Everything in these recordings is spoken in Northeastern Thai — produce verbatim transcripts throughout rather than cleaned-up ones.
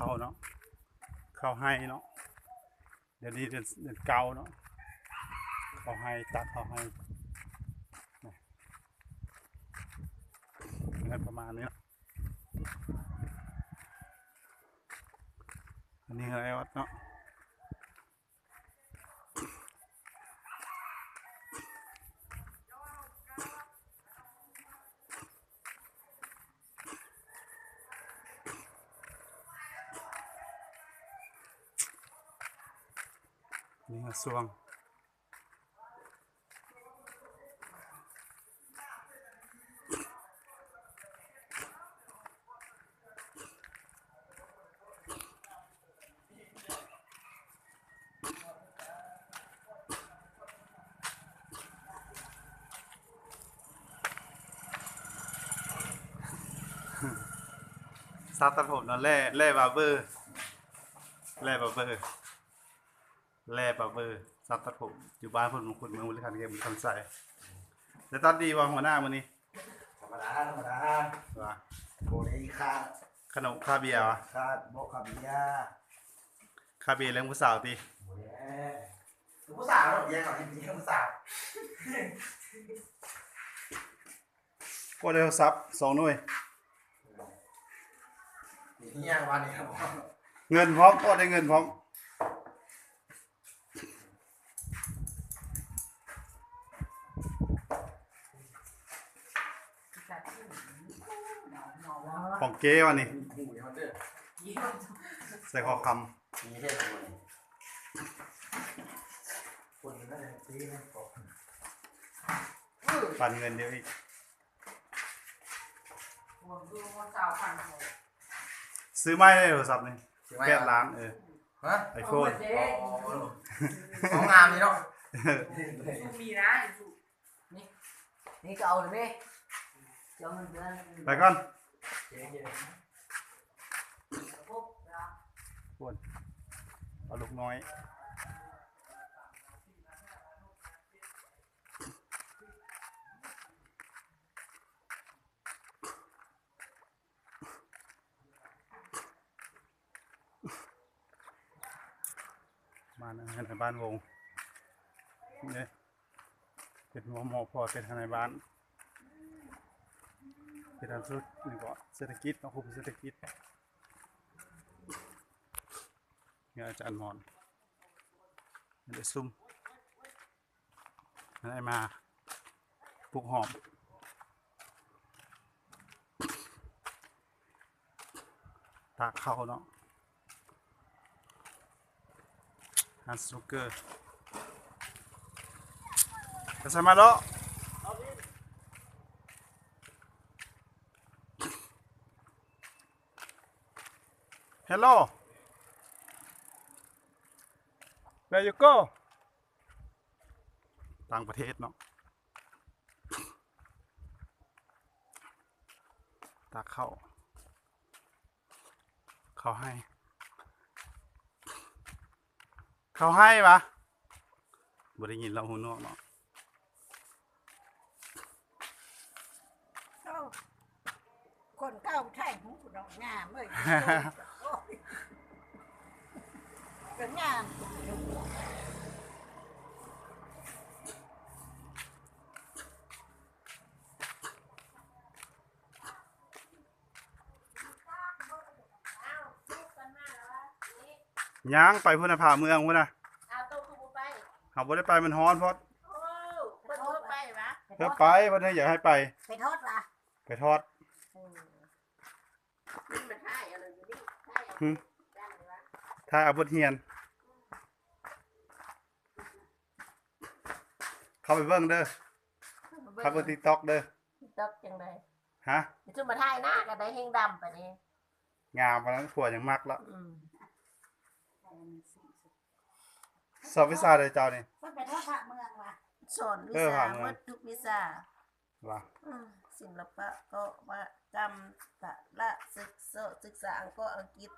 เขาเนาะ เขาให้เนาะ เดี๋ยวนี้เดือน เดือนเก้าเนาะ เขาให้ ตัดเขาให้ อะไรประมาณนี้เนาะ อันนี้อะไรวัดเนาะ นี่กระทรวง สาวตัดผมเนาะ แร่ แร่บาร์เบอร์ แร่บาร์เบอร์ แร่บาร์เบอร์ สาวตัดผม อยู่บ้านพุทธมงคล เมืองบริหารเขตบุรีรัมย์ไซ แล้วตัดดีบ่หัวหน้ามื้อนี้ ธรรมดา ธรรมดา ว่า โบได้ค่า ขนมค่าเบียร์วะ ค่า บ่ค่าเบียร์ ค่าเบียร์เลี้ยงผู้สาวติ โบได้ ผู้สาวเนาะ เบียร์เขาเลี้ยงผู้สาว โอ้ ได้โทรศัพท์สองหน่วย นี่ยังวันนี้ครับผม เงินพร้อม โอ้ ได้เงินพร้อม ของเก๊วันนี้ ใส่คอคำ มีเท่าไหร่วันนี้ คนน่าจะซื้อให้ก่อน ปันเงินเดียวอีก ซื้อไม่ได้โทรศัพท์นี่ ซื้อไม่ แปดล้าน เออ ฮะ ไอโฟน อ๋อ ของงามนี่เนาะ มีนะ นี่ นี่ก็เอาเลยแม่ เจ้าเงินเดือน ไปก่อน โฟน เอาลูกน้อย บ้าน ในบ้านวง เนี่ย เป็นหัวหมอพอเป็นทนายบ้าน เป็นทางสุดนี่ก็เศรษฐกิจเนาะ คุมเศรษฐกิจ เนี่ยอาจารย์หมอน เดี๋ยวซุ่ม ให้มาปลูกหอม ตากข้าวเนาะ ฮันสนุกเกอร์ จะใส่มาแล้ว Hello. Where you go? ต่างประเทศเนาะ ตากข้าว เขาให้ เขาให้ปะ บ่ได้ยินแล้วหูหนวกเนาะ โอ้ คนเก่าไทยหูดอกงามเอ้ย โอ้ย ก็งาม ย่างไปพุ้นน่ะ ผาเมืองพุ้นน่ะ อ้าว โตคือบ่ไป เขาบ่ได้ไป มันฮ้อนโพด โอ้ เพิ่นบ่ไปวะ เพิ่นไป เพิ่นอยากให้ไป ไปทอดวะ ไปทอด เออ มันมาถ่ายอะไรอยู่นี่ ถ่ายเอา หึ ด้านไหนวะ ถ่ายเอาบทเรียน เข้าไปเบิ่งเด้อ เข้าไปเบิ่ง TikTok เด้อ TikTok จังใด ฮะ เดี๋ยวจะมาถ่ายหน้ากันได้แฮงดำไปนี่ งามปานนั้นผัวยังมักละ อืม สอบวิชาใดเจ้านี่ เพิ่นไปทอดพระเมืองวะ สอนวิชา เออ พระเมือง หมดทุกวิชา วะ อืม ศิลปะก็ว่ากรรม ตะละศึกษา ศึกษาอังกฤษ อังกฤษ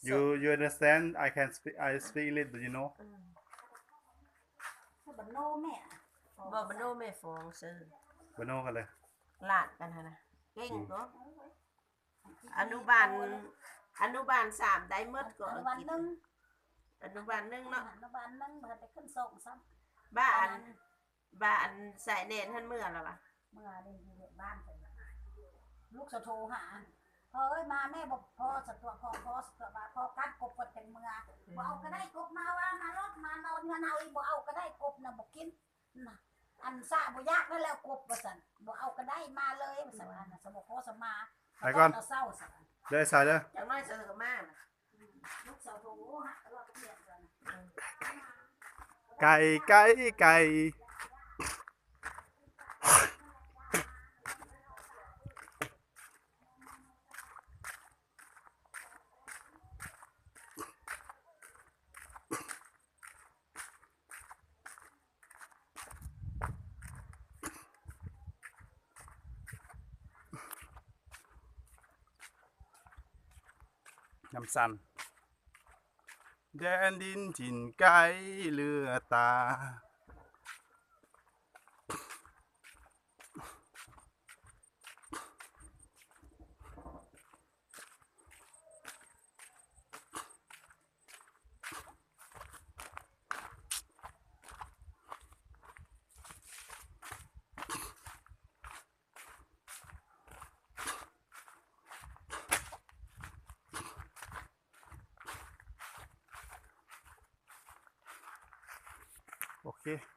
You, you understand? I can speak, I speak English, do you know? อืม บ่โนแม่ บ่ บ่โนแม่ฟ้องซื่อ บ่โนกันเลย หลานกันหั่นน่ะ เก่ง อืม ตัว อนุบาล อนุบาลสามได้หมดก็ อนุบาลหนึ่ง อนุบาลหนึ่งเนาะ อนุบาลหนึ่งมันไปขึ้นสองซ้ำ บ้าน อันนั้น บ้านสายแนนหันเมือแล้ววะ เมือเรียนอยู่บ้านไปละลูกสะโทรหาพ่อเอ้ยมาแม่บอกพ่อสะตัวพ่อพ่อสะตัวว่าพ่อกัดกบกดเป็นเมือบ่เอาก็ได้กบมาว่ามารถมานอนเงินเอาอีบ่เอาก็ได้กบนะบอกกินนะอันสะบ่ยากนั่นแหละกบว่าสันบ่เอาก็ได้มาเลยว่าสันอันน่ะสมพ่อสมา ไปก่อน ตอนเศร้าสัน เด้อสายเด้อ จังน้อยเจอกับมาน่ะ ลูกสะโทรหาตลอดเรียนกัน ไก่ไก่ไก่ น้ำสั่น แดนดินถิ่นไกลเลือตา โอเค